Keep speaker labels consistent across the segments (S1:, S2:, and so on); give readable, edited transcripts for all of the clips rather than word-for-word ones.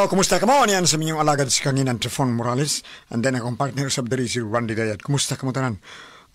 S1: Hello, kumusta ka mo? Niyan sa minyong alagad si Kanginan Trifon Morales. And then akong partner sa diri si Randy Dayat. Kumusta ka mo tanan?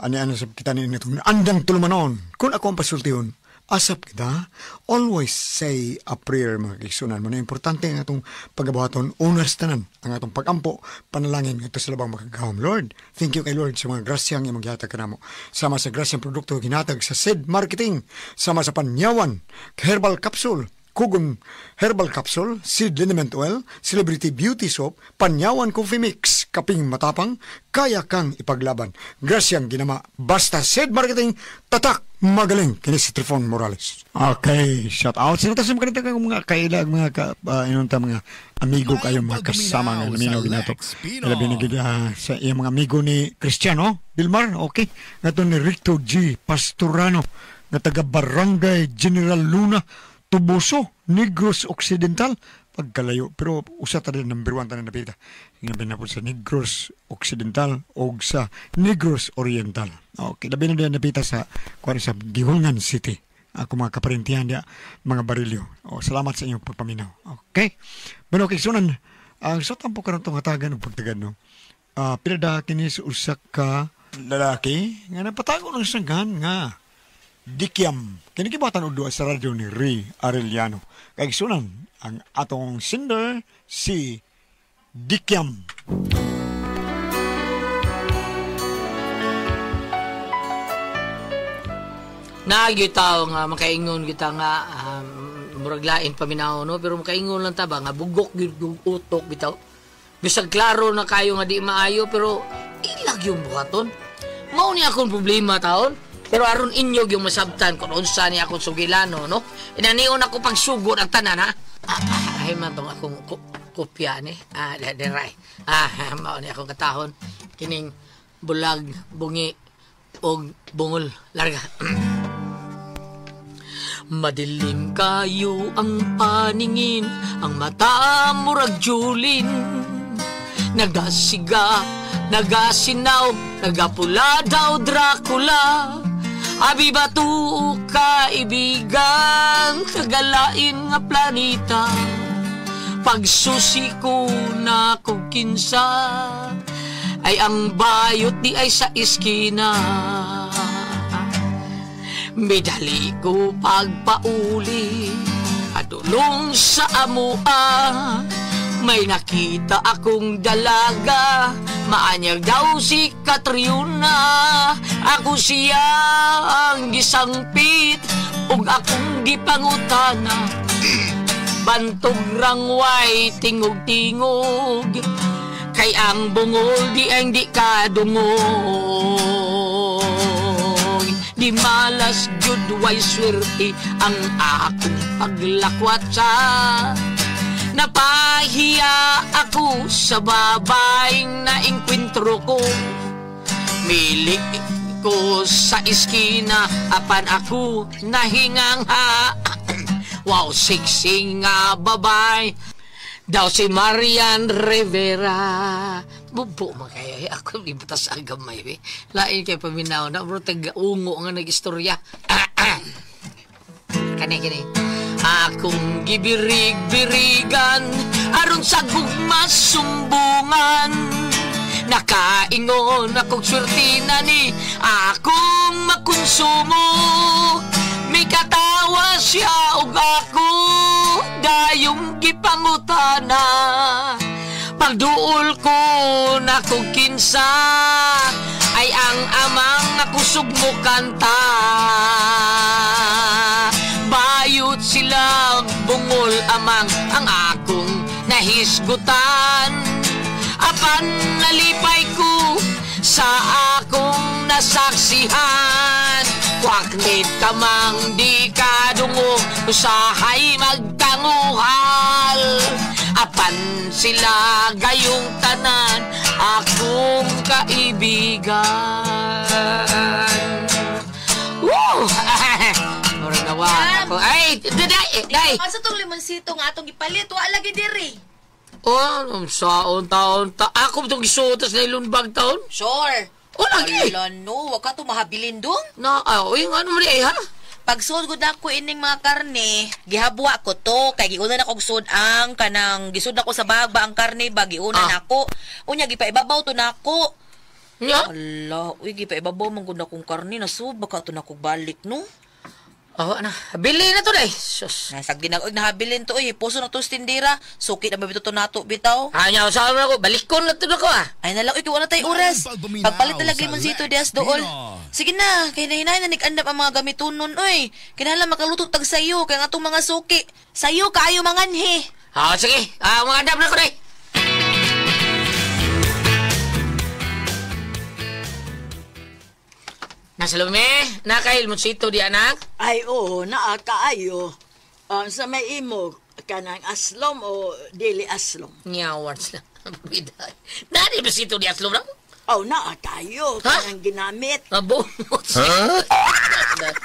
S1: Ani sa kita ni itong andang tulumanon. Kung ako ang pasultihon, asap kita, always say a prayer, mga kaigsunan mo na importante ang atong pagabuhaton, unas tanan, ang atong pagampo, panalangin ngadto sa labang makagahom. Lord, thank you kay Lord sa mga grasyang imong gihatag kanamo. Sama sa grasyang produkto ginatag sa Seed Marketing, sama sa Panyawan, Herbal Capsule, Kugon Herbal Capsule, Seed Liniment Oil, Celebrity Beauty Soap, Panyawan Coffee Mix, Kaping Matapang, kaya kang ipaglaban. Grasyang ginama, basta Seed Marketing, tatak, magaling. Kini si Trifon Morales. Okay, shout out. Sino tas mga kanita mga kailag, mga ka, inunta, mga amigo kayo, mga kasama nga naminaw ginato. Labi na gid sa iyang mga amigo ni Cristiano Dilmar, okay. Ngato ni Rito G. Pastorano, nga taga Barangay General Luna, Tubuso, Negros Occidental, pagkalayo. Pero usa ta rin number 1 tanan napita. Labi na po sa Negros Occidental o sa Negros Oriental. Okay, labi na din napita sa kuan sa Gihulngan City. Ako mga kaparentihan dia, mga barilyo. O, salamat sa inyong pagpaminaw. Okay. Bueno, okay, sunan, ang sa tampo karon tong hatagan og pagtagad, no. Pinada kini sa usa ka lalaki nga napatago ng sanggan nga Dikiam. Kini gibatan og duha sa radyo ni Ray Arellano. Kay sunan ang atong singer si Dikiam.
S2: Naagyo tao nga makaingon kita nga murag lain paminaw, no, pero makaingon lang ta ba nga bugok gyud utok bitaw. Bisag klaro na kayo nga di maayo pero ilag yung buhaton. Mao ni akong problema taon. Pero aron inyo yung masabtan kung unsa ni akong sugilano, no? Inanion ako pagsugod ang tanan, ha? Ay man tong akong kopya ni. Deray. Mao ni akong katahon. Kining bulag, bungi, og bungol. Larga. Madilim kayo ang paningin, ang mata murag julin. Nagasiga, nagasinaw, nagapula daw Dracula. Abi batu kaibigan, kagalain nga planeta. Pagsusi ko na kung kinsa, ay ang bayot di ay sa iskina. Medali ko pagpauli, adulong sa amua. May nakita akong dalaga, maanyag daw si Catriona. Ako siya ang gisangpit, ug akong gipangutana. Bantog rangway, tingog-tingog, kay ang bungol di ang di kadungog. Di malas jud way swerte ang akong paglakwat sa. Napahiya ako sa babaeng naengkwentro ko. Milik ko sa iskina, apan ako nahingangha. Wow, siksing nga babae daw si Marian Rivera. Bubo man kayo. Ako di batas ang gamay. Eh. Lain kay paminaw na. Bro, tag-ungo nga nag-istorya. Kani, kani. Akong gibirig-birigan aron sa gugma sumbungan. Nakaingon akong swerte na ni akong makonsumo. May katawa siya og ako dayong gipangutana. Pagduol ko na kong kinsa ay ang amang akusog mo kanta. Bayot silang bungol amang ang akong nahisgutan. Apan nalipay ko sa akong nasaksihan. Kwaknit kamang di kadungog, usahay magtanguhal. Apan sila gayong tanan, akong kaibigan. Woo! Murag nawa ako. Ay, day, day.
S3: Asa tong limonsito nga atong gipalit? Wa lagi diri.
S2: Oh, saon taon ta. Ako itong gisuotas na ilunbag taon.
S3: Sure.
S2: O, lagi.
S3: Ala, no. Wag ka tumahabilin dong.
S2: Na, ay, ano mo di ay, ha?
S3: Pagsud gud ako ining mga karne, gihabwa ko to kay giuna na kog sud ang kanang gisud ako sa bag ba ang karne ba giuna nako. Unya gipaibabaw to nako.
S2: Nya?
S3: Ala, uy gipaibabaw man gud akong karne nasud baka to nako balik no.
S2: Oh, ana. Bili na to day. Sus.
S3: Nasag ginag nahabilin to uy, puso na to sa tindira. Suki na ba bitaw to nato bitaw?
S2: Anya, usaha mo ako. Balikon na to nako ah.
S3: Ay na lang, uy, wala tayo oras. Pagpalit na lagi limoncito dias dool. Sige na, kay nahinay na nag-andap ang mga gamitonon, uy. Kinahanglan makaluto tag sayo, kay nga atong mga suki. Sayo kaayo manganhi.
S2: Ah, sige. Ah, mga andap na ko day. Nasa lumi, nakail mo sito di anak.
S4: Ay, oo, naa kaayo. Sa may imo, kanang aslom o dili aslom?
S2: Nyawards na. Nani ba sito di aslom na?
S4: Oh, naa kaayo,
S2: Ha?
S4: kanang ginamit.
S2: Mabumot siya.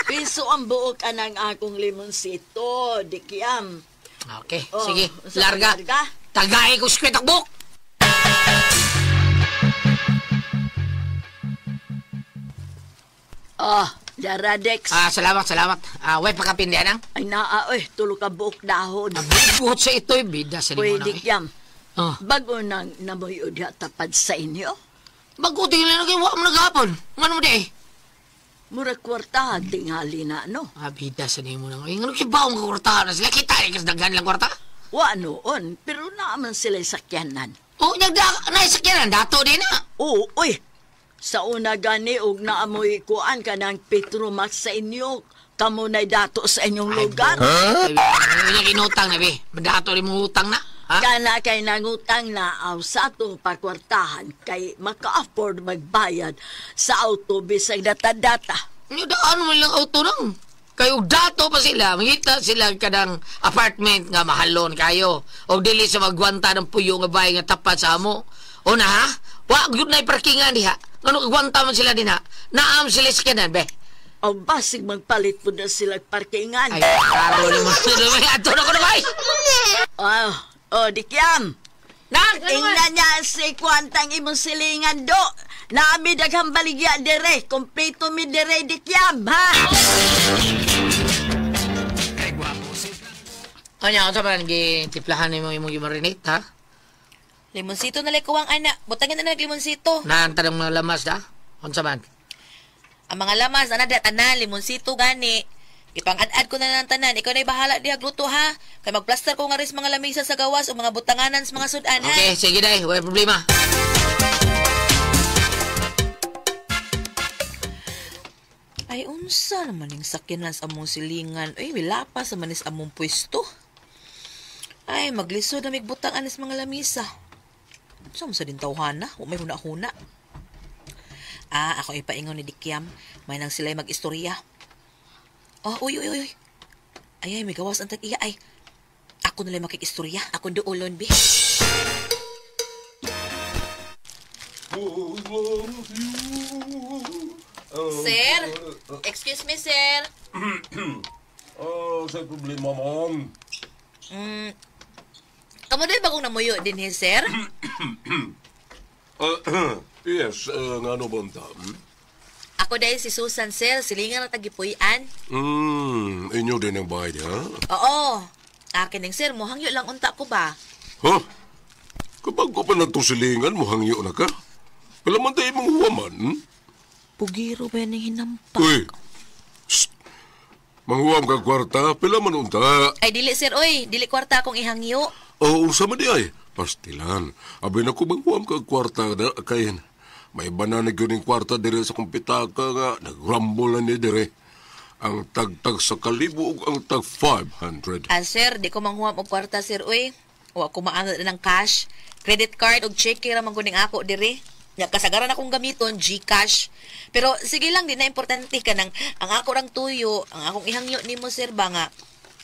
S4: Piso ang buo kanang akong limonsito, dikiam.
S2: Okay,
S4: Oh,
S2: sige.
S4: sa
S2: Larga.
S4: larga?
S2: Tagay ko skwet akbok.
S4: Ah, Daradex.
S2: Ah, salamat, salamat. Ah, way pakapindi anang.
S4: Ay, naa, oy, tulo ka buok dahon.
S2: Mabumot sa ito'y bida sa
S4: Uy,
S2: limon.
S4: dikiam.
S2: Oh.
S4: Bago nang namoy diha tapad sa inyo.
S2: Bago tingin lang kayo, wa mo naghapon. Ngano mo di eh?
S4: Mura kwarta, tingali na, no?
S2: Ah, bida sa nimo nang. Ay, ngano kay baong kwarta na sila? Kita eh, kasi daghan lang kwarta.
S4: Wa noon, pero naaman sila sakyanan.
S2: Oh, nagda, naisakyanan, dato din na.
S4: Oo, uy. Sa una gani og naamoy kuan ka ng Petromax sa inyo. Kamo na'y dato sa inyong lugar.
S2: Huh? Ay, yung inutang na, be. Dato rin mong utang na. Ha?
S4: Kana kay nangutang na aw sa atong pakwartahan kay maka-afford magbayad sa auto bisag data-data.
S2: Yung daan mo lang auto nang. Kayo dato pa sila, mangita sila kanang apartment nga mahalon kayo. O dili sa magwanta ng puyo nga bahay nga tapat sa amo. O na ha? Wa gyud na parkingan diha. Ngano gwanta man sila dinha? Naam sila sa kanan be.
S4: O basig magpalit po na sila parkingan.
S2: Ay, klaro ni mo. Ato na ko na bay.
S4: Ah, oh, dikyam.
S2: Nang, ano man?
S4: Ingnan niya si kwantang imong silingan do. Naami daghang baligya dire. Kompleto mi dire dikyam, ha?
S2: Anya, unsa man gitiplahan nimo imong gimarinate ha?
S3: Limonsito na lang kuwang anak. Butangin na nag limonsito.
S2: Naan tanong mga lamas da? Unsa man?
S3: Ang mga lamas, ana da tanan, limonsito gani. Ipang-ad-ad ko na lang tanan. Ikaw na'y bahala diha gluto ha. Kay magplaster ko nga rin sa mga lamisa sa gawas o mga butanganan sa mga sudan ha.
S2: Okay, sige day, wala problema.
S3: Ay, unsa naman yung sakyanan sa among silingan. Ay, milapa sa manis among pwesto. Ay, maglisod na migbutang anis mga lamisa. Unsa mo sa din tawhana? Wa may huna-huna. Ah, ako ipaingon ni Dikyam. May nang sila'y mag-istorya. Oh, uy, uy, uy. Ay, ay, may gawas ang tag-iya. Ay, ako nala'y makikistorya. Ako duolon, bi. Sir, excuse me, sir.
S5: Oh, sa problema, ma'am.
S3: Kamu din bagong namuyo din, he, sir?
S5: Yes, nga ano ba ang hmm?
S3: Ako dahil si Susan, sir. Silingan na tagipuy-an.
S5: Inyo din ang bahay niya?
S3: Oo. Akin ning sir, muhangyo lang unta ko ba?
S5: Ha? Kapag ko pa na itong silingan, muhangyo na ka? Wala man tayo mong huwaman, hmm?
S3: Pugiro ba yan yung hinampa?
S5: Uy! Shh! Manghuwam ka kwarta, pila man unta.
S3: Ay, dili sir, oy. Dili kwarta akong ihangyo.
S5: Oo, unsa man di ay. Pastilan. Abi na ko manghuwam ka kwarta na kay may bananig yun yung kwarta dire sa kumpitaka nga. Nagrumble na ni dire. Ang tagtag sa kalibo ug ang tag 500.
S3: Ah, sir, di ko manghuam og kwarta, sir, uy. Wa ko maanad ng cash. Credit card og cheque ra man guning ako dire. Nya kasagaran akong gamiton GCash. Pero sige lang, di na importante kanang ang ako rang tuyo, ang akong ihangyo nimo sir ba nga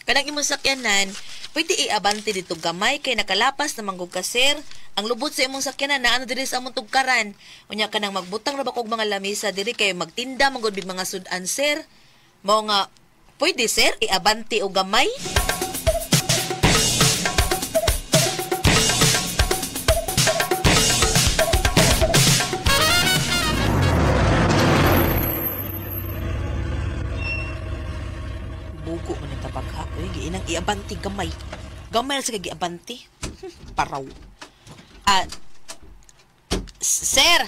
S3: kanang imong sakyanan, pwede iabante dito gamay kay nakalapas na manggug ka sir. Ang lubot sa imong sakyanan na ano diri sa among tugkaran. Unya kanang magbutang ra ba kog mga lamesa diri kay magtinda manggod big mga sudan sir. Mao nga pwede sir iabante og gamay. Perti gamay. Gamay na sa giabante. Paraw. Sir.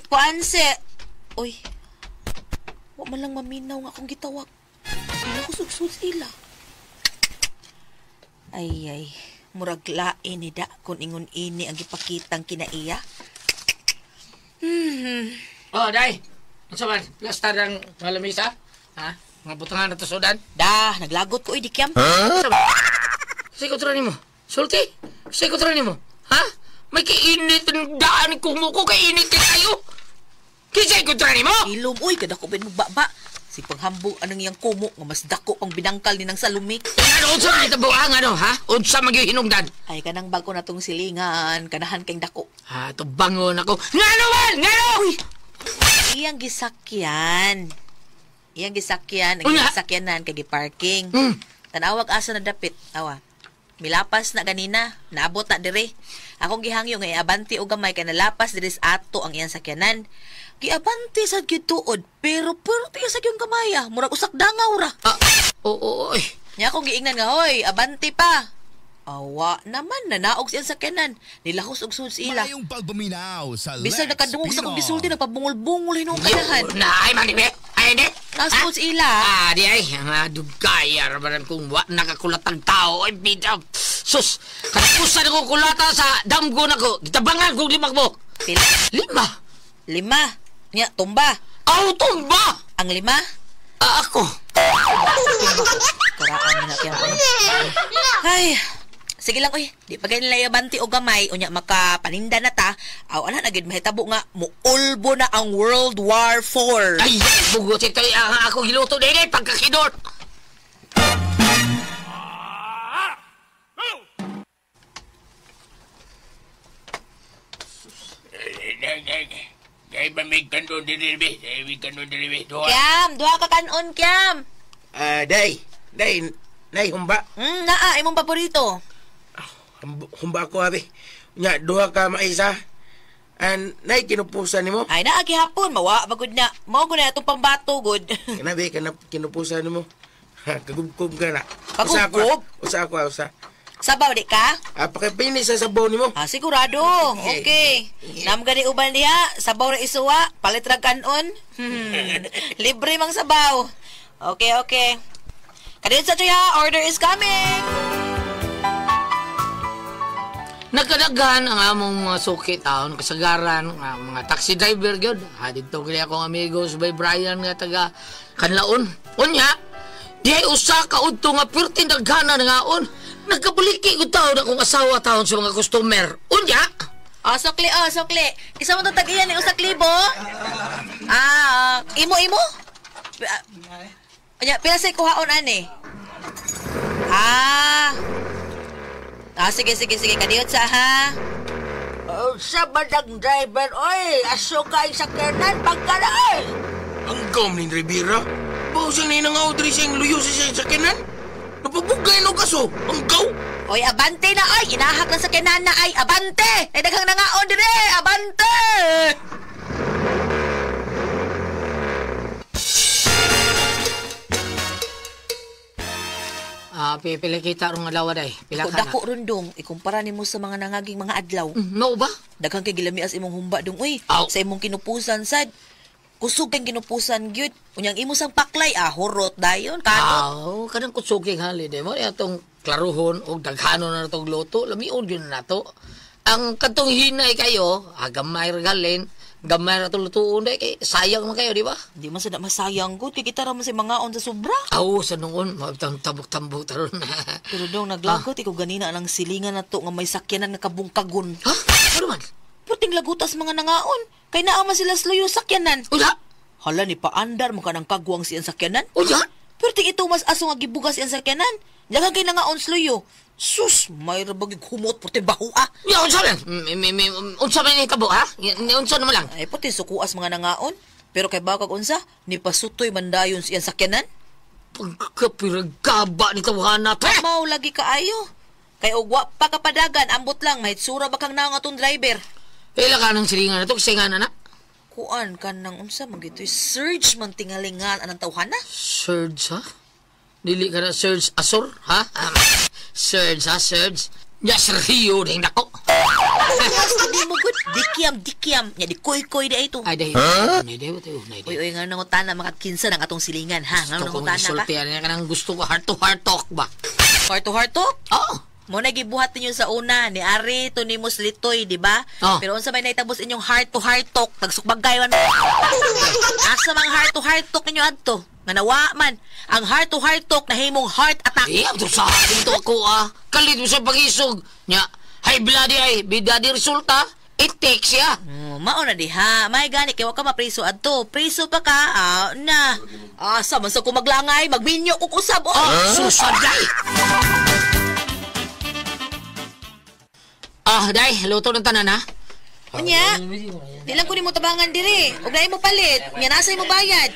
S3: Kuan sir. Uy. Wa man lang maminaw nga akong gitawag. Ila ko sugsud sila. Ay ay, murag lain ni da kun ingon ini ang gipakitang kinaiya.
S2: Oh, day. Unsa man? Plasta ng mga lamisa? Ha? Mga butangan na to sudan?
S3: Da, naglagot ko di kyam.
S2: Unsa man? Kasi kontra nimo. Sulti. Kasi kontra nimo. Ha? May kiinit ang daan kumuko kay init kay kayo. Kisay kontra nimo?
S3: Ilom uy, kadako ben mo baba. Si panghambog anong iyang kumo nga mas dako pang binangkal ni nang salumik.
S2: Ano unsa man kita buang ano ha? Unsa man gyud hinungdan?
S3: Ay kanang bago na tong silingan, kanahan kay dako.
S2: Ha, to bangon ako. Ngano man? Ngano?
S3: Iyang gisakyan. Iyang gisakyan, ang
S2: Unya.
S3: iyang sakyanan kay giparking. Tanawag asa na dapit, awa. Milapas na ganina, naabot na dire. Akong gihangyo nga iabante og gamay kay nalapas diri sa ato ang iyang sakyanan. Giabante sad gyud tuod, pero pero tiya sa gyud gamay ah, murag usak dangaw ra.
S2: Ah, oo, oy.
S3: Nya akong giingnan nga hoy, abante pa. Awa naman, nanaog siyang sakyanan. Nilahos og sud sila.
S6: Maayong pagpaminaw sa
S3: Bisag
S6: Lex
S3: nakadungog sa akong
S6: Pino.
S3: gisulti, nagpabungol-bungol hinuong kanahan.
S2: Na ay man di ay di.
S3: Nasud sila.
S2: Ah, di ay mga dugay arabaran kung wa nakakulatang tao ay bitaw. Sus, katapusan ako kulata sa damgo nako. Gitabangan kong limang buhok.
S3: Pila?
S2: 5.
S3: 5. Nya, tumba.
S2: Aw, tumba.
S3: Ang 5?
S2: Ah, ako.
S3: Karaan na kaya. Ay, sige lang oy, di pa ganyan nila yabanti o gamay, unya makapaninda na ta, aw ana na gid mahitabo nga muulbo na ang World War IV.
S2: Ay, bugot ito ang ako giluto dinhi pagkakidot.
S7: Dahil ba may kanon dili be? Dahil may kanon dili be? Duha.
S3: Kyam, duha ka kanon kyam.
S7: Day. Day, nay humba.
S3: Naa imong paborito.
S7: Humba ako abi. Nya duha ka maisa. An nay kinupusan nimo.
S3: Ay naa gihapon, mawa ba gud na. Mao gud na atong pambato gud.
S7: Kana be kana kinupusan nimo. Kagubkob ka na.
S3: Kagubkob?
S7: Usa ako, usa.
S3: Sabaw di ka?
S7: Ah, pakipini sa sabaw nimo.
S3: Ah, sigurado. Okay. Nam gani uban diha, sabaw ra isuwa, palit ra kanon. Libre mang sabaw. Okay, okay. Kadiyot sa tuya, order is coming.
S2: Nagkadaghan ang among mga suki taon, kasagaran, ang mga taxi driver gyud. Ha, dito gali akong amigos by Brian nga taga Kanlaon. Unya, dihay usa ka udto nga perting daghana nga on. Nagkabuliki ko taon akong asawa taon sa mga customer. Unya,
S3: Oh, sukli, oh, sukli. Isa mo itong tag-iyan, eh, usak libo. Ah, imo, imo? Unya, pila sa'y kuhaon, ani? Ah. Ah, sige, sige, sige. Kadiyot sa, ha?
S4: Sa badag driver, oy, aso ka sakyanan, pagkala, oy!
S7: Ang gam ni Rivera. Bawo siyang ninang Audrey siyang luyo sa siyang sakyanan. Napabugay no kaso. Ang gaw.
S3: Oy, abante na, oy! Inahak na sakyanan na, ay! Abante! Ay, daghang nangaon dire! Abante!
S2: Ah, pipili kita rong adlaw day. Pila ka na.
S3: Dako rundong, ikumpara nimo sa mga nangaging mga adlaw.
S2: No ba?
S3: Daghang kay gilamias imong humba dong, uy.
S2: Aw.
S3: Sa imong kinupusan sad. Kusog kang kinupusan gyud. Unyang imo sang paklay, ah, hurot dayon, kanot.
S2: Aw, kanang kutsuging holiday mo atong klaruhon og daghanon na natong luto, lamion gyud na nato. Ang katong hinay kayo, ah, gamay ra galin, gamay ra atong lutuon day kay sayang man kayo, di ba?
S3: Di man sad na masayang gud kay kita ra man sa mga on sa sobra.
S2: Aw, sa noon, mabitang tabok-tambok taron.
S3: Pero dong naglagot ikaw ganina ang silingan nato nga may sakyanan nga kabungkagon.
S2: Ha? Ano man?
S3: Puting lagutas mga nangaon. Kay naa man sila sluyo sakyanan.
S2: Unya?
S3: Hala ni paandar mo ka ng kagwang siyang sakyanan.
S2: Unya?
S3: Pero ting ito mas aso nga gibugas siyang sakyanan. Daghang kay nangaon sluyo. Sus, may rabag humot puti baho ah.
S2: Ya, unsa man? Unsa man ni kabo ha? Unsa naman lang?
S3: Ay puti sukuas mga nangaon. Pero kay bakag unsa, ni pasutoy mandayon siyang sakyanan.
S2: Pagkapiragaba ni tawhana, pe!
S3: Mao lagi kaayo. Kay og wa pa kapadagan, ambot lang mahitsura ba kang naong atong driver.
S2: Pila ka ng silingan na to, kasi nga na na.
S3: Kuan ka nang unsa man gitoy surge man tingalingan anang tawhana.
S2: Surge, ha? Dili ka na Serge Asor, ha? Serge, ha? Serge. Nya Sergio ding nako.
S3: Hindi mo good. Dikiam, dikiam. Nya di koy-koy di ito.
S2: Ay, dahil. Nay, dahil. Nay,
S3: Uy, uy, nga nangutana, makakinsa ng atong silingan, ha? Nga
S2: Gusto ko
S3: nangutana ka?
S2: isultihan niya kanang gusto ko heart to heart talk ba?
S3: Heart to heart talk?
S2: Oo.
S3: Mo na gibuhat ninyo sa una ni Ari to ni Muslitoy, di ba?
S2: Oh.
S3: Pero unsa may naitabos inyong heart to heart talk, tagsukbagay man. Asa mang heart to heart talk ninyo adto? Nga nawa man ang heart to heart talk nahimong heart attack.
S2: Eh, ito sa akin to ako ah. Kalit mo sa pag-isog. Nya, high blood ay, bida di resulta, it takes ya.
S3: Oh, mao na diha. May gani kay wa ka mapriso adto. Priso pa ka, ah, na. Asa man sa ko maglangay, magbinyo kog usab oh.
S2: Oh, susaday! Ah, day, luto ng tanan ha?
S3: Unya, di lang ko nimo tabangan diri. Ug lain mo palit. Nya nasa imo bayad.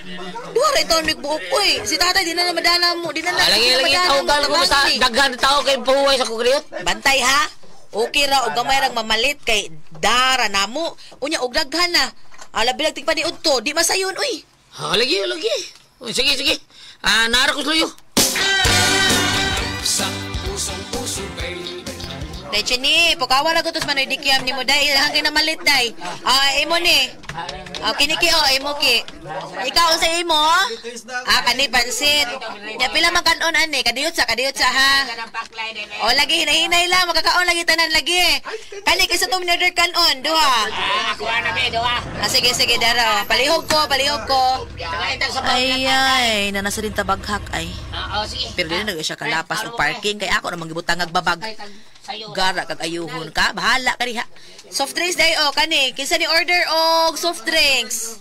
S3: Duha ra itaon mig buok oy. Si tatay di na na madala mo, di na na.
S2: Ah, lagi,
S3: di na
S2: lagi,
S3: madala
S2: tao
S3: mo,
S2: ka, basta
S3: tabangan, eh.
S2: daghan na tao kay puway sa kugriyot.
S3: Bantay ha. Okay ra og gamay rang mamalit kay dara namo. Unya og daghan na. Ala bilag tig paniud to, di masayon uy.
S2: Ah, lagi, lagi. Oh, sige, sige. Ah, nara ko sluyo.
S3: Day chini, pukawa ra gutos manoy dikiam nimo day, ilahang kay namalit day. Ah, imo ni. Ah, kini ki oh, imo ki. Ikaw sa imo? Ah, kani pansit. Nya pila man kanon ani, kadiyot sa ha. O lagi hinahinay lang, makakaon lagi tanan lagi. Kani kaysa to order kanon, duha.
S2: Ah, kuha na be, duha.
S3: Ah, sige sige dara. Oh. Palihog ko, palihog ko. Ay ay, nanasa din tabaghak ay.
S2: Ah, oh, sige.
S3: Pero dili na siya kalapas og parking kay ako namang gibutang babag. Gara kag ayuhon ka, bahala ka diha. Soft drinks day o kani, kinsa ni order og soft drinks?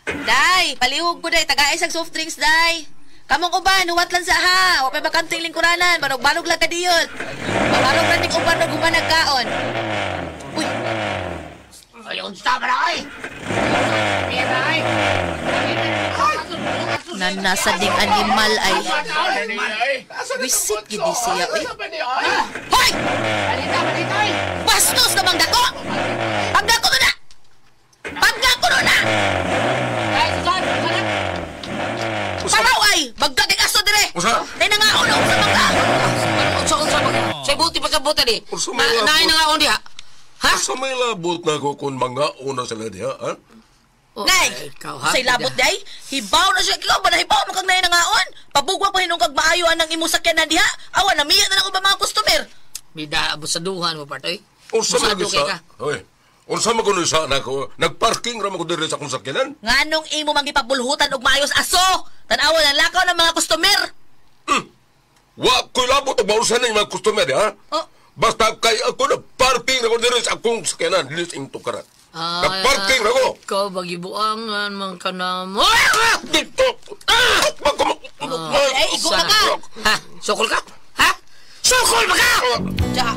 S3: Day, palihog ko day, tagaay sa soft drinks day. Kamong uban, huwat lang sa ha. Wa pa bakanting lingkuranan, barog-barog lang ka diyot. Barog lang ning uban og human nagkaon. Uy,
S2: Ay, unsa ba na ay? Pera ay.
S3: nanasa ding animal ay. Wisit gid ni siya uy. Hoy!
S2: Balita, balita ay.
S3: Bastos ka bang dako? Pagdako na! Pagdako na!
S2: Ay, Susan, Susan.
S3: Paraw ay! Bagdag aso dire!
S5: Usa?
S3: Nay nangaon og sa mangga!
S2: Unsa unsa ba? Sa buti pa sa buti di.
S5: Unsa may labot?
S2: Naay nangaon diha. Ha?
S5: Sa may labot na ko kung mga una sila diha, ha?
S2: Oh,
S3: Nay!
S2: ikaw, ha?
S3: Say labot day! Hibaw na siya! Ikaw ba na hibaw mo kag nay nangaon? Pabugwa pa hinong kag maayo anang imong sakyanan diha! Awa na miya na lang uban mga customer!
S2: Bida abusaduhan mo partoy.
S5: Unsa man
S2: Abusado
S5: sa...
S2: kay ka.
S5: Hoy, unsa man kuno sa nako? Nagparking ra man ko diri sa akong sakyanan.
S3: Nganong imo man gipabulhutan og maayos aso! Tan-awa ang lakaw ng mga customer!
S5: Wa ko'y labot og mausan ng mga customer, ha?
S3: Oh.
S5: Basta kay ako nagparking ra ko diri sa akong sakyanan, dilis ing tukaran.
S2: Ah,
S5: Nagparking ra ko.
S2: Ikaw bagibuangan man ka na mo.
S5: Dito. Ah!
S3: Ay, igo na ka!
S2: Ha? Sukol ka? Ha? Sukol ba ka?
S3: Diya!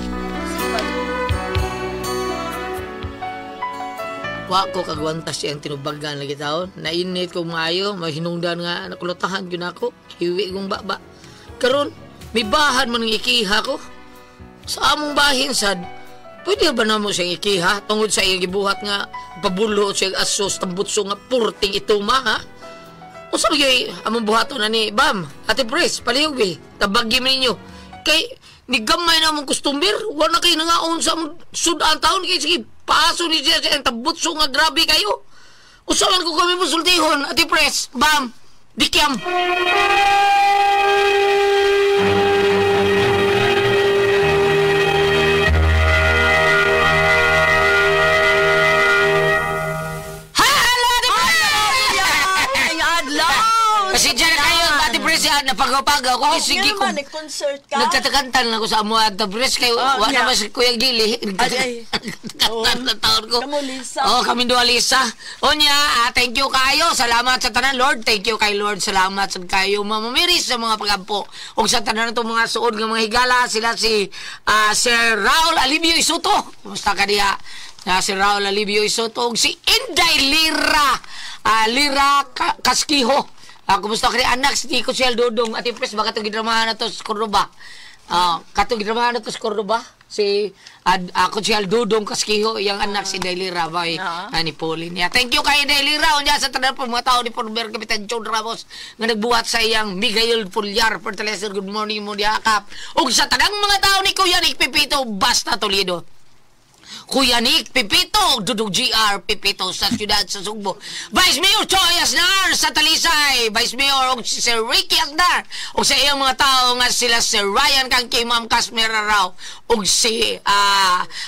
S2: Wa ko kagwantas siyang tinubagan lagi taon. Nainit ko maayo, mahinungdan nga nakulutahan yun ako. Hiwi kong baba. Karon, may bahan man ng ikiha ko. Sa among bahin sad, pwede ba na mo siyang ikiha tungod sa iyang gibuhat nga pabulo siyang asos tambutso nga purting ituma ha? Unsa ba gyud among buhaton na ni Bam, Ate Pres, palihog be, tabagi man ninyo. Kay ni gamay na among customer, wala kay nangaon sa among sudan taon kay sige paaso ni siya sa tambutso nga grabe kayo. Unsa man ko kami musultihon, Ate Pres, Bam, dikyam. Hello, Ate Pres!
S4: Ay, adlaw!
S2: Kasi dyan na kayo, Ate Pres, napagaw-pagaw ko. Sige
S4: Nga
S2: ko.
S4: naman, nag-concert ka?
S2: Nagtatakantan lang ako sa amo at Pres kay
S4: Oh,
S2: wa
S4: yeah.
S2: naman si Kuya Gili.
S4: Ay, ay.
S2: Nagtatakantan na taon ko.
S4: Kamo, Lisa.
S2: Oh, kami duha Lisa. Unya, thank you kayo. Salamat sa tanan Lord. Thank you kay Lord. Salamat sa kayo Mama Mary sa mga pagampo. Ug sa tanan itong mga suod nga mga higala sila si Sir Raul Alibio Isuto. Kumusta ka diha? Sir Raul Alibio Isuto ug si Inday Lira. Lira Kaskiho. Kumusta ka diha, anak si Tiko Siel Dudong. Ate Pres, baka itong gidramahan na to sa Cordoba. Ah, katong gitrabaho na to sa Cordoba. Si ako si Aldudong Kaskiho, iyang anak si Dailira bay ni Pauline. Yeah. Thank you kay Dailira unya sa tanan po mga tao ni former Kapitan John Ramos nga nagbuhat sa iyang Miguel Pulyar Fertilizer. Good morning mo diha kap. Ug sa tanang mga tao ni Kuya Nick Pipito Basta Toledo. Kuya Nick Pipito, Dudong GR Pipito sa siyudad sa Sugbo. Vice Mayor Choi Asnar sa Talisay. Vice Mayor og si Sir Ricky Asnar. Og sa iyang mga tao nga sila Sir Ryan kang kay Ma'am Casmera Rao og si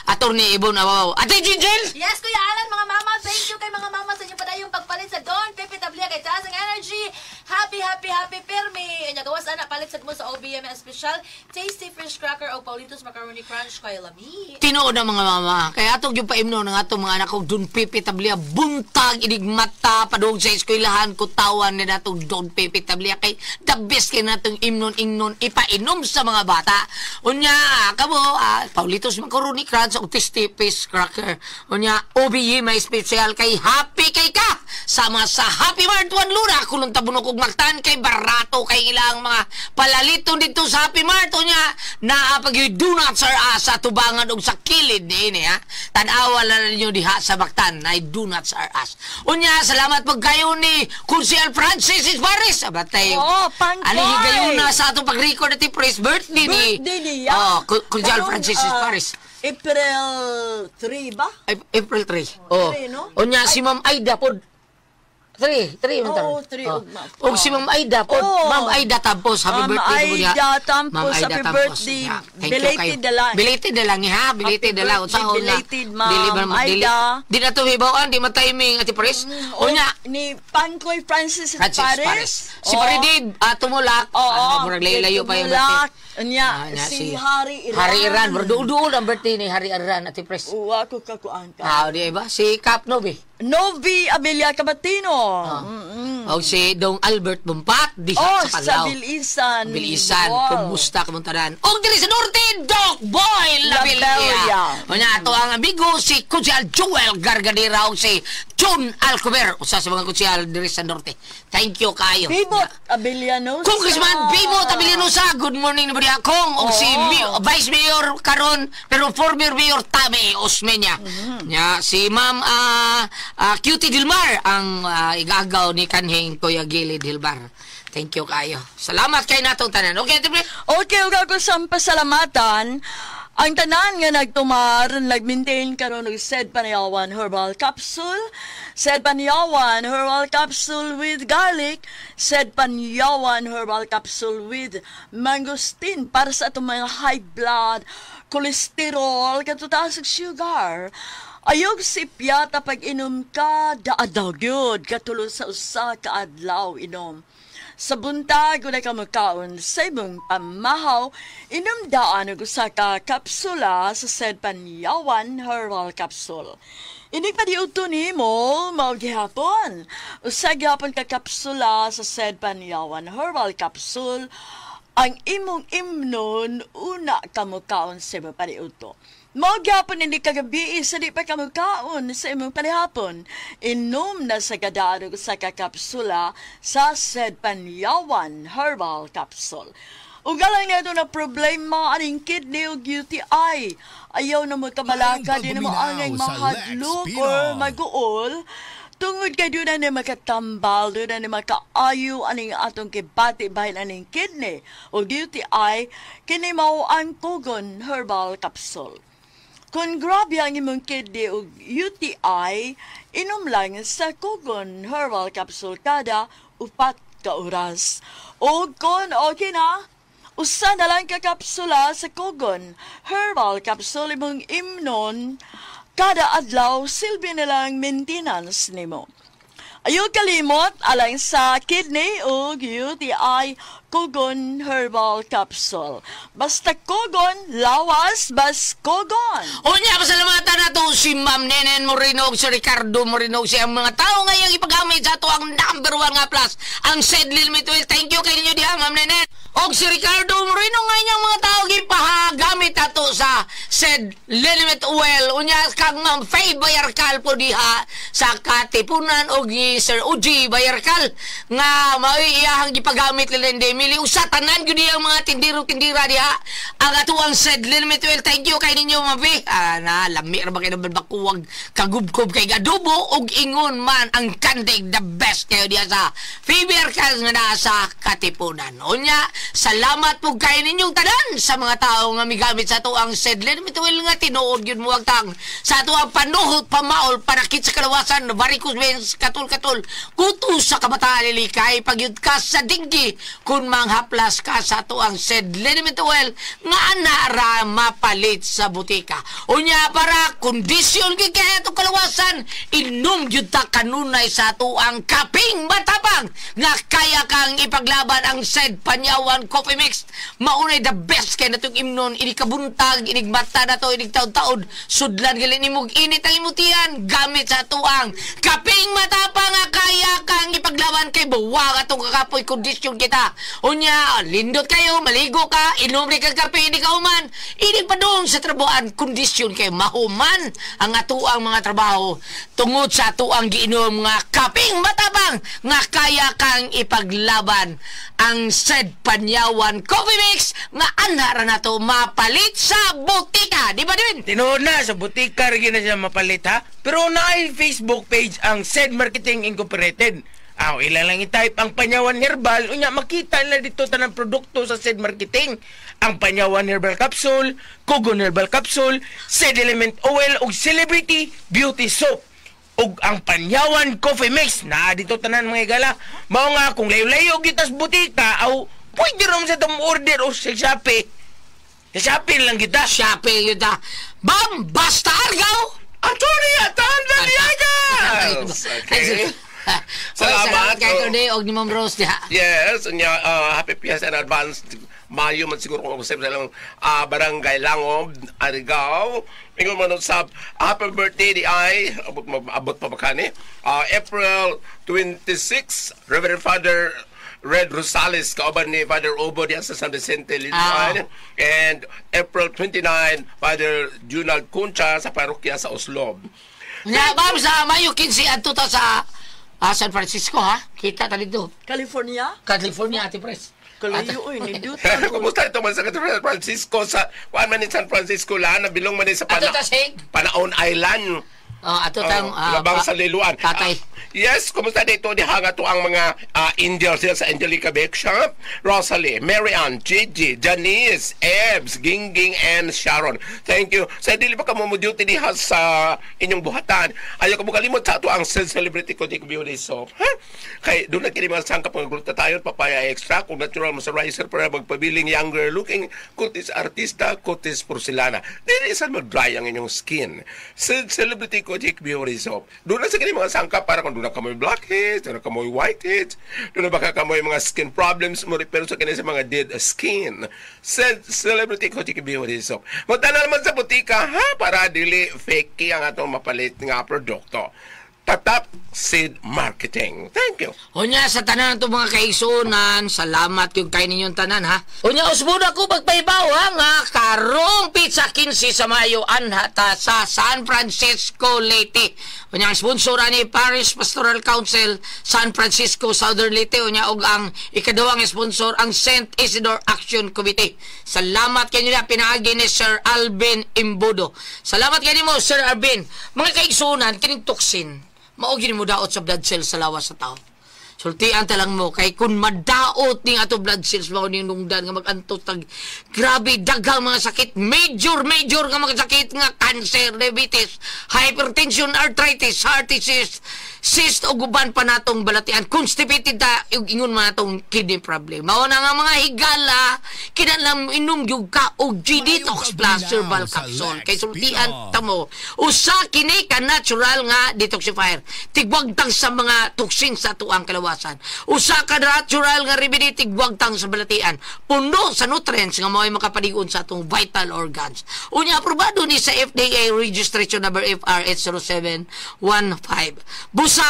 S2: Attorney Ibon Abaw. Ate Jinjil!
S3: Yes, Kuya Alan, mga mama, thank you kay mga mama sa inyong padayong pagpalit sa Don Pepe Tablia kay taas ang energy. Happy, happy, happy pirmi. Unya gawas ana palit sad mo sa OBM special tasty fish cracker o Paulitos Macaroni Crunch kay lami.
S2: Tinuod ang mga mama. Kaya atong yung paimno ng atong mga anak og Don Pepe Tablia buntag inigmata padung sa eskwelahan kutawan ni natong Don Pepe Tablia kay the best kay natong imnon ingnon ipainom sa mga bata. Unya kamo Paulitos Macaroni Crunch og tasty fish cracker. Unya OBE may special kay happy kay ka sama sa Happy Mart Juan Luna kulong tabunok og Mactan kay barato kay ilang mga palaliton dito sa Happy Mart. Unya naa pag donuts are us sa tubangan og sa kilid niini ha. Tan-awa na ninyo diha sa Mactan ay donuts are us. Unya salamat pag kayo ni Kunsial Francis Isbares. Abatay.
S4: Oo, pangkoy.
S2: Ano higayon na sa atong pag-record at press birthday ni
S4: Birthday niya.
S2: Oh, Kunsial
S4: Karong,
S2: Francis Isbares.
S4: April 3 ba?
S2: Ay, April 3. Oh.
S4: 3, no?
S2: Unya si Ma'am Aida pod. 3, 3 man
S4: Oo, 3
S2: Oh.
S4: ug ma-
S2: Og si Ma'am Aida pod.
S4: Oo.
S2: Ma'am Aida Tampos, happy
S4: Ma'am
S2: birthday mo niya.
S4: Aida Tampos,
S2: Ma'am Aida
S4: happy
S2: Tampos.
S4: birthday.
S2: Yeah, thank you
S4: Belated
S2: kayo.
S4: na lang.
S2: Belated na lang ha, belated
S4: Happy
S2: na lang.
S4: birthday,
S2: Unsa
S4: belated, Ma'am
S2: Dili ba dili.
S4: Aida.
S2: Di na to hibaw-an, di ma-timing Ate Pres. Unya
S4: Ni Pangkoy Francis,
S2: Francis
S4: Pares.
S2: Pares. Si
S4: Oo.
S2: Pare Dave, tumulak.
S4: Oo.
S2: Ano, murag layo-layo pa yung
S4: Tumulak.
S2: birthday.
S4: Unya,
S2: Unya,
S4: si Hari Iran.
S2: Hari Iran. Murag duol-duol ang birthday ni Hari Iran, Ate Pres.
S4: Uwa ko kakuan ka.
S2: Ah, di ba? Si Cap Novi.
S4: Novi Amelia Cabatino.
S2: O si Dong Albert Bumpat diha
S4: Oh,
S2: sa
S4: sa
S2: Panglao.
S4: Bilisan.
S2: Bilisan,
S4: Wow.
S2: kumusta kamong tanan? Og diri sa Norte, Doc Boy Labella.
S4: Labella.
S2: Unya ato ang amigo si Kusyal Joel Gargadira og si John Alcover, usa sa mga kusyal diri sa Norte. Thank you kayo.
S4: Bibot Abelianosa.
S2: Congressman Bibot Abelianosa, good morning na ba diha kong og si Vice Mayor karon pero former Mayor Tame Osmeña. Nya si Ma'am Cutie Dilmar ang igagaw ni kanhing Kuya Gili Dilmar. Thank you kayo. Salamat kay natong tanan. Okay, Ate Pre?
S4: Okay, ug ako sa pasalamatan. Ang tanan nga nagtumar, nag-maintain karon og Sed Panayawan Herbal Capsule, Sed Panayawan Herbal Capsule with garlic, Sed Panayawan Herbal Capsule with mangosteen para sa atong mga high blood, cholesterol, katutaas ug sugar. Ayog sipyata pag inom ka, daadaw gyud, katulo sa usa ka adlaw inom. Sa buntag, wala ka makaon sa imong pamahaw, inom daan og usa ka kapsula sa Sed Panyawan Herbal Capsule. Inig pa diuto nimo, mao gihapon. Usa gihapon ka kapsula sa Sed Panyawan Herbal Capsule, ang imong imnon una ka mokaon sa imong paniudto. Mao gyapon ini kagabi sa di pa ka mokaon sa imong panihapon. Inom na sa gadaan og usa ka kapsula sa Sed Panyawan Herbal Capsule. Ug alang na na problema aning kidney ug UTI. Ayaw na mo kabalaka, di na mo angay
S6: Maayong pagpaminaw sa
S4: mahadlok
S6: Lex
S4: or
S6: Pinoy.
S4: maguol. Tungod kay doon na ni makatambal, doon na ni makaayo aning atong kibati bahin aning kidney o UTI, kini mao ang Kogon Herbal Capsule. Kung grabe ang imong kidney o UTI, inom lang sa Kogon Herbal Capsule kada 4 ka oras. O kung okay na, usa na lang ka kapsula sa Kogon Herbal Capsule imong imnon kada adlaw, silbi na lang maintenance nimo. Ayaw kalimot alang sa kidney o UTI Kogon Herbal Capsule. Basta Kogon, lawas, bas Kogon.
S2: Unya, pasalamatan na to si Ma'am Nenen Moreno ug si Ricardo Moreno si ang mga tao ngayong ipagamit sa ato ang number 1 nga plus, ang Sedlil Mituel. Thank you kay ninyo diha, Ma'am Nenen. Og si Ricardo Moreno nga inyong mga tao gipahagamit ato sa Sed Liniment Oil. Unya, kang Ma'am Faye Bayarcal po diha sa Katipunan og ni Sir Uji Bayarcal nga mao'y iyahang gipagamit nila. family. Usa tanan gyud ang mga tindiro-tindira diha. Ang atuang Sed Limit Well, thank you kay ninyo mabi. Na lami ra ba kay balbakuwag kagubkob kay adobo ug ingon man ang kandig the best kayo diha sa Fever nga naa sa Katipunan. Unya, salamat po kay ninyong tanan sa mga tao nga migamit sa atuang Sed Limit Well nga tinuod gyud mo tang sa atuang panuhot, pamaol, panakit sa kalawasan, varicose veins, katul-katul, kuto sa kabataan, lilikay, pagyud ka sa dinggi, kung manghaplas ka sa atuang Sed Liniment Oil nga ana ra mapalit sa butika. Unya, para kondisyon gyud kay atong kalawasan, inom gyud ta kanunay sa atuang kaping matapang nga kaya kang ipaglaban ang Sed Panyawan Coffee Mix. Maunay the best kay natong imnon, inig kabuntag, inig mata na to, inig taod-taod, sudlan gali nimog init ang imutian gamit sa atuang kaping matapang nga kaya kang ipaglaban kay buwag atong kakapoy kondisyon kita. Unya, lindot kayo, maligo ka, inom rin kang kape, hindi ka human, inig pa doon sa trabuan, kondisyon kay mahuman ang atuang mga trabaho tungod sa atuang giinom nga kaping matapang nga kaya kang ipaglaban ang Sed Panyawan Coffee Mix nga ana ra nato mapalit sa butika. Di ba din?
S7: Tinuod na, sa butika rin na siya mapalit ha. Pero naay Facebook page ang Sed Marketing Incorporated. Aw, ilan lang i-type ang Panyawan Herbal, unya makita nila dito tanang produkto sa Sed Marketing. Ang Panyawan Herbal Capsule, Kugon Herbal Capsule, Sed Element Oil ug Celebrity Beauty Soap. Ug ang Panyawan Coffee Mix na dito tanan mga higala. Mao nga kung layo-layo gyud tas butika aw pwede ra mo sa tong order o sa Shopee. Sa Shopee lang kita.
S2: Shopee yun ta. Bam! Basta Argao!
S6: Antonia Tandaliaga! Okay.
S2: Salamat.
S6: Salamat.
S2: Kay Corday og ni Ma'am Rose diha.
S6: Yes, unya, happy fiesta in advance. Mayo man siguro kung sa ilang barangay Langob, Arigao. Ingon man usab, happy birthday di ay abot abot pa ba kani? April 26, Reverend Father Red Rosales kauban ni Father Obo diya sa San Vicente Liluan. And April 29, Father Junald Concha sa parokya sa Oslob.
S2: Nya, ma'am, sa Mayo 15 adto ta sa San Francisco ha. Kita ta dito.
S4: California?
S2: California, Ate Pres.
S4: Kalayo oy, nindot.
S6: Kumusta ito man sa San Francisco sa kuan man ni San Francisco la nabilong man ni sa
S2: Ato ta sa Hague.
S6: Panaon Island.
S2: Oh, ato tang
S6: Oh, labang sa Liluan.
S2: Tatay.
S6: Yes, kumusta dito diha nga to ang mga angels sila sa Angelica Bake Shop, Rosalie, Mary Ann, Gigi, Janice, Ebs, Gingging, and Sharon. Thank you. Sa dili pa kamo mo duty diha sa inyong buhatan. Ayaw ka mo kalimot sa ato ang celebrity ko beauty soap. Ha? Kay doon na kini mga sangkap ng glutathione, papaya extract, kung natural moisturizer para magpabiling younger looking, kutis artista, kutis porcelana. Dili sa mag-dry ang inyong skin. Sa Celebrity Kojic Beauty Soap. Doon na sa kini mga sangkap para kung doon na kamoy blackheads, doon na kamoy whiteheads, doon na baka kamoy mga skin problems mo pero sa kini sa mga dead skin. Sa Celebrity Kojic Beauty Soap. Munta na naman sa butika ha para dili fake ang atong mapalit nga produkto. Tatap Seed Marketing. Thank you.
S2: Unya sa tanan itong mga kaigsuonan, salamat yung kay ninyong tanan ha. Unya usbon ako pagpaibaw ha nga karong pizza 15 sa Mayo anha ta sa San Francisco Leyte. Unya ang sponsor ani Parish Pastoral Council San Francisco Southern Leyte. Unya og ang ikaduhang sponsor ang St. Isidore Action Committee. Salamat kay nila pinaagi ni Sir Alvin Imbudo. Salamat kay nimo Sir Alvin. Mga kaigsuonan kining toxin mao gini mo daot sa blood cells sa lawas sa tao. Sultian ta lang mo kay kun madaot ning ato blood cells mao ning nungdan nga mag-antos tag grabe daghang mga sakit, major major nga mga sakit nga cancer, diabetes, hypertension, arthritis, heart disease, cyst ug uban pa natong balatian, constipated ta ug ingon man atong kidney problem. Mao na nga mga higala kinahanglan inom gyud ka og G Detox Plus Herbal Capsule kay sultian ta mo usa kini ka natural nga detoxifier, tigwagtang sa mga toxin sa atuang kalawasan. Usa ka natural nga remedy tigwagtang sa balatian, puno sa nutrients nga mao'y makapanigon sa atong vital organs. Unya aprobado ni sa FDA registration number FR 80715. Busa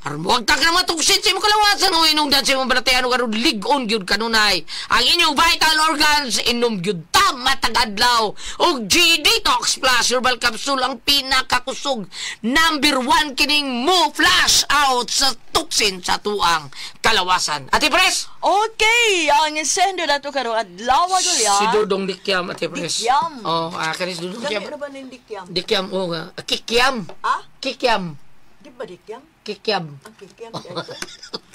S2: Aron wag ta ka na matuksin sa imong kalawasan o inungdan sa imong balatian o karon lig-on gyud kanunay. Ang inyong vital organs inom gyud ta matag adlaw. Og G Detox Plus Herbal Capsule ang pinakakusog. Number 1 kining mo flash out sa tuksin sa tuang kalawasan. Ate Pres!
S4: Okay, ang sendo na to karon adlaw gulya.
S2: Si Dudong Dikyam, Ate Pres.
S4: Dikyam.
S2: Oh, kanis Dudong
S4: Dami
S2: Dikyam.
S4: na ba ning dikyam?
S2: Dikyam, oh, nga. Kikyam.
S4: Ah?
S2: Kikyam.
S4: Di ba dikyam?
S2: Kikyam.
S4: Ang kikyam dito.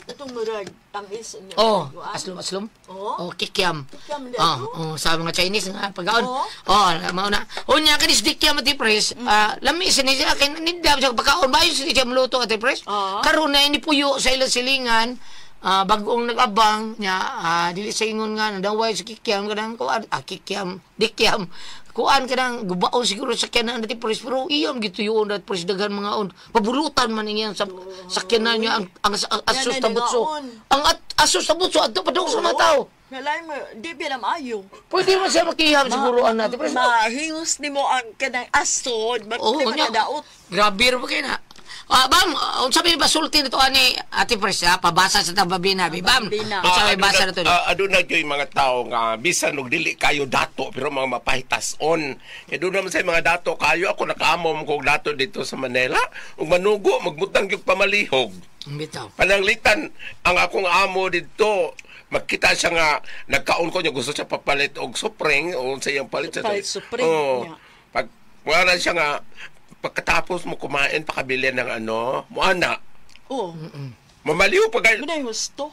S4: Itong murag tamis niya.
S2: Oh, aslum aslum.
S4: Oo.
S2: Oh, kikyam.
S4: Kikyam na
S2: Oh,
S4: ito.
S2: oh, sa mga Chinese nga pagkaon.
S4: Oo.
S2: Oh, mao na. Unya kanis dikyam, Ate Pres. Lami sini siya kay nindam siya pagkaon bayo sini siya mluto, Ate Pres.
S4: Oo.
S2: Karon na inipuyo sa ilang silingan. Bagong nag-abang nya, dili sa ingon nga nadaway sa kikyam kanang kuan, kikyam dikyam kuan kanang gubaon siguro sa sakyanan Ate Pres, pero iyam gituyoon Ate Pres daghan mga on pabulutan man iyang sa sakyanan niya ang asos
S4: Yan ay
S2: tabutso
S4: nangaon.
S2: ang asos tabutso adto padung sa mga tao.
S4: Nalay mo, di ba na maayo?
S2: Pwede man siya makiham siguro ang Ate Pres.
S4: Mahingos nimo ang kanang asod,
S2: Oo,
S4: oh,
S2: nya.
S4: makadaot.
S2: Grabe ra ba kayo na. Bam, unsa may basulti nito ani Ate Pres, pabasa sa tababina, bi. Bam.
S4: Babina.
S2: Unsa may basa na to?
S6: Aduna gyud mga tao nga bisan og dili kayo dato pero mga mapahitason. Kay doon naman sa mga dato kayo ako nakaamom kog dato dito sa Manila ug manugo magbutang gyud pamalihog.
S2: Bitaw.
S6: Pananglitan ang akong amo dito makita siya nga nagkaon ko niya gusto siya papalit og Supreme o sa iyang palit siya.
S4: Palit Supreme,
S6: Oh,
S4: yeah.
S6: pag wala siya nga pagkatapos mo kumain pakabili ng ano, mo ana.
S4: Oh,
S6: Mamaliw pa kayo.
S4: muna yung gusto.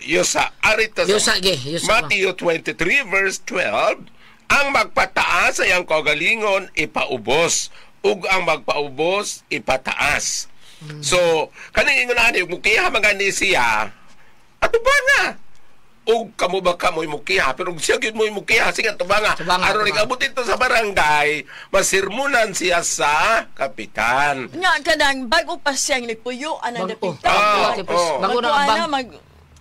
S6: Yosa, arita sa
S2: Yosa, ge, yosa.
S6: Matthew 23 verse 12, ang magpataas ay ang kagalingon ipaubos, ug ang magpaubos ipataas. So, kaning ingon ani mukiha man gani siya. Ato ba nga? Ug kamo ba kamoy mukiha pero ug siya gyud mo'y mukiha sige ato ba nga?
S2: Tubanga,
S6: Aron
S2: tubanga.
S6: ikabot dito sa barangay, masirmunan siya sa kapitan.
S4: Nga kanang bago pa siyang nipuyo anang
S2: Bago.
S4: dapita.
S6: Ah,
S2: Ate Pres,
S6: oh.
S2: bago na ang bang.
S4: Mag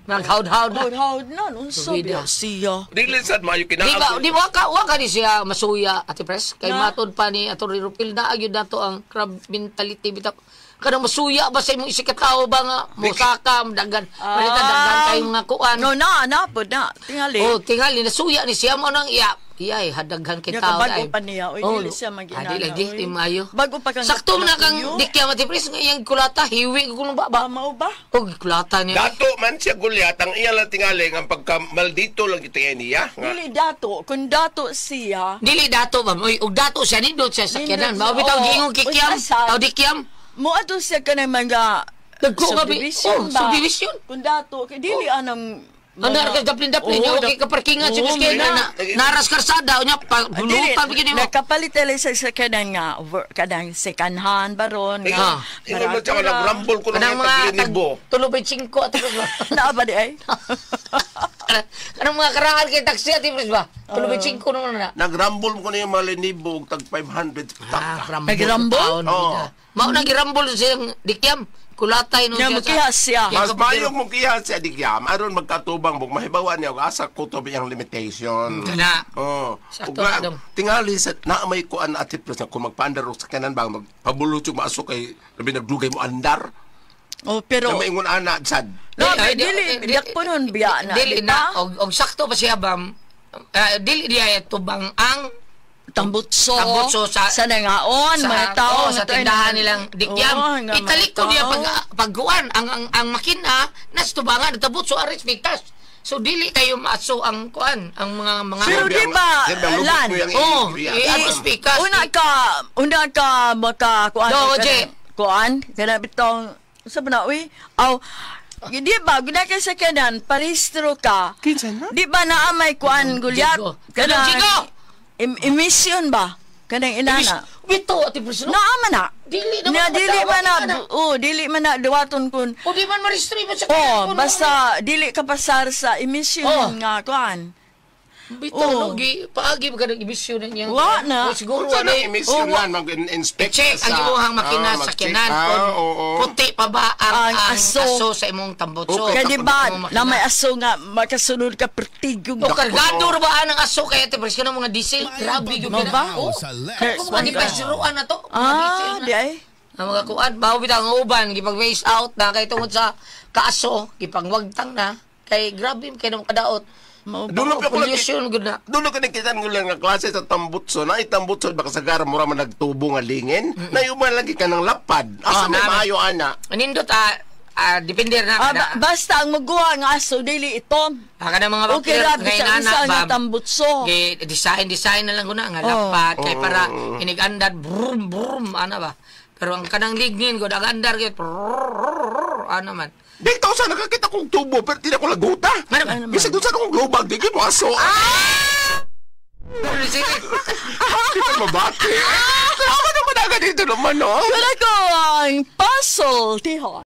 S2: Naghaud-haud na.
S4: howd na unsa
S2: Subida.
S4: biya siya.
S6: Dili sad maayo
S2: Di ba,
S6: kinaabot.
S2: di ba ka, wa ka ni siya masuya, Ate Pres? Kay
S4: Na?
S2: matod pa ni Atty. Rupil na gyud nato ang crab mentality bitaw. Kanang masuya ba sa imong isikatao ba nga mosaka dagan palita daghan kay mga kuan.
S4: No na na pod na. Tingali.
S2: Oh, tingali nasuya ni siya mo nang iya. Iyay hadaghan kay
S4: Nya,
S2: tao
S4: bago
S2: ay.
S4: pa niya, oy, dili siya mag-inana,
S2: Adi lagi
S4: oy.
S2: di maayo.
S4: Bago pa kang
S2: Sakto man na kang
S4: natuyo.
S2: dikya Ate Pres nga iyang kulata hiwi ko nung baba.
S4: Mao ba?
S2: Oh, kulata niya.
S6: Dato man siya gulyat ang iya lang tingali ang pagka maldito lang kita niya. Nga,
S4: Dili dato, kung dato siya,
S2: Dili dato ba? Oy, og dato siya nindot siya sa sakyanan.
S4: Nindot
S2: Mao
S4: siya,
S2: bitaw
S4: oo.
S2: giingong kikyam,
S4: Uy, asa?
S2: taw dikyam.
S4: mo ato siya kanang mga
S2: Dagko nga bi-
S4: subdivision
S2: oh,
S4: ba?
S2: subdivision.
S4: Kung dato, kay dili anang
S2: Ang nar ka daplin-daplin
S4: Oo,
S2: niya, okay ka parkingan si
S4: oo,
S2: Miss Kay
S4: na.
S2: na naras karsada unya pa
S4: Dili,
S2: bulutan pa gini mo.
S4: nakapalit tele sa kanang nga kanang second hand baron
S6: Ingon
S4: nga.
S6: ingon man siya nga
S4: barato
S6: nagrambol ko
S2: Kanang
S6: ng
S2: mga tag
S6: taglinibo.
S2: 3.5 at ba.
S4: Naa ba di ay?
S2: Kanang mga karaan kay taxi Ate Pres ba? 3.5 naman na.
S6: Nagrambol ko na yung mga linibo og tag 500
S2: Ah,
S6: tak.
S4: Nagrambol?
S6: Oo.
S2: Mao na girambol siyang dikyam. Kulatay no
S4: Nya mukiha siya.
S6: Mas mayo mong kiha siya digyam aron magkatubang mong mahibawan niya og asa kutob iyang limitation.
S2: Kana.
S6: Oh.
S2: Sakto
S6: Ug na,
S2: na, dong.
S6: tingali sa na may kuan Ate Pres na kung magpaandar og sakyanan bang magpabulot yung maaso kay labi nagdugay mo andar.
S4: Oh, pero
S6: Na maingon ana sad.
S4: No,
S2: Ay,
S4: dili dakpo nun biya na.
S2: Dili
S4: di
S2: na
S4: ba?
S2: og sakto pa siya bam. Dili diya tubang ang
S4: Tambutso.
S2: Tambutso
S4: sa nangaon, mga tao
S2: oo, sa
S4: nga to ay
S2: tindahan
S4: nang-
S2: nilang dikyam.
S4: Oo, nga mga
S2: Italiko niya
S4: tao.
S2: pag pagkuan ang makina nas tubangan tabutso aris bigtas. So dili kayo maaso ang kuan ang mga
S4: Pero
S6: Sinabi
S4: di
S6: ang-
S4: ba,
S6: sinabi ang lubot
S4: Lan?
S6: mo yung
S2: Oh,
S6: iya.
S2: eh, ato speakers.
S4: Una ka maka kuan
S2: No,
S4: ka
S2: Jay.
S4: kuan kana bitong sa ba na uy aw di ba guna kay sa kanan parehistro ka.
S6: Kinsa na?
S4: Di ba naa may kuan gulyat?
S2: Jigo. Kanang jigo!
S4: Emission ba? Kanang inana.
S2: Bito ati Pres no.
S4: Naa man na.
S2: Dili naman
S4: Na dili man na.
S2: madawat na.
S4: Oh, dili man na duwaton kun.
S2: O di man ma-restrict mo sa
S4: Oh, basta dili ka pasar sa emission
S2: Oh.
S4: nga kuan.
S2: Bito
S4: Oh.
S2: no gi paagi ba ka ng emission niya.
S4: Wa na.
S2: O, siguro
S6: Unsa
S2: ano
S6: na emission lan mag-inspect
S2: check ang imong makina
S6: Ah,
S2: sa
S6: mag-check.
S2: sakyanan
S6: Ah,
S2: kung
S6: oo.
S2: puti pa ba ang,
S4: Ang aso.
S2: aso sa imong tambutso.
S6: Okay.
S4: Kaya di ba,
S2: Imong makina.
S4: na may aso nga makasunod ka pertigo.
S2: O kargado ra ba ang aso kaya te presko ng mga diesel? Grabe gyud
S4: Mo ba?
S2: Oh.
S8: Sa Lex
S2: Kung mga di pa siruan na to, mga diesel
S4: Ah,
S2: na.
S4: di ay.
S2: Ang mga kuan, bawo bitaw ang uban gipag waste out na kay tungod sa kaso, gipangwagtang na kay grabe kay nang kadaot.
S6: Dulo pa ko
S2: Pollution gud na.
S6: Dulo ka nakita ko lang nga klase sa tambutso na itambutso baka sagara mura man nagtubo nga lingin na uban lagi ka ng lapad. Asa
S2: Oh,
S6: may
S2: naman.
S6: maayo ana.
S2: Anindot depende na
S4: Ah,
S2: kada.
S4: basta ang maguwa nga aso dili itom.
S2: Kana mga
S4: Okay
S2: bakter
S4: ra
S2: ngayon
S4: bisa
S2: ana
S4: unsa nga
S2: ba.
S4: tambutso.
S2: Gi design design na lang guna nga
S4: Oh.
S2: lapat kay para inigandad brum brum ana ba. Pero ang kanang lignin gud ang andar gyud brrrr, ana man.
S6: Dito sa nakakita kong tubo pero di na ko laguta.
S2: Ano man?
S6: Bisag doon sa akong globag di gyud mo aso.
S2: Ah! Sige.
S6: Di pa mabati. Salamat naman agad dito naman no.
S4: Kana ko ang puzzle, tihon.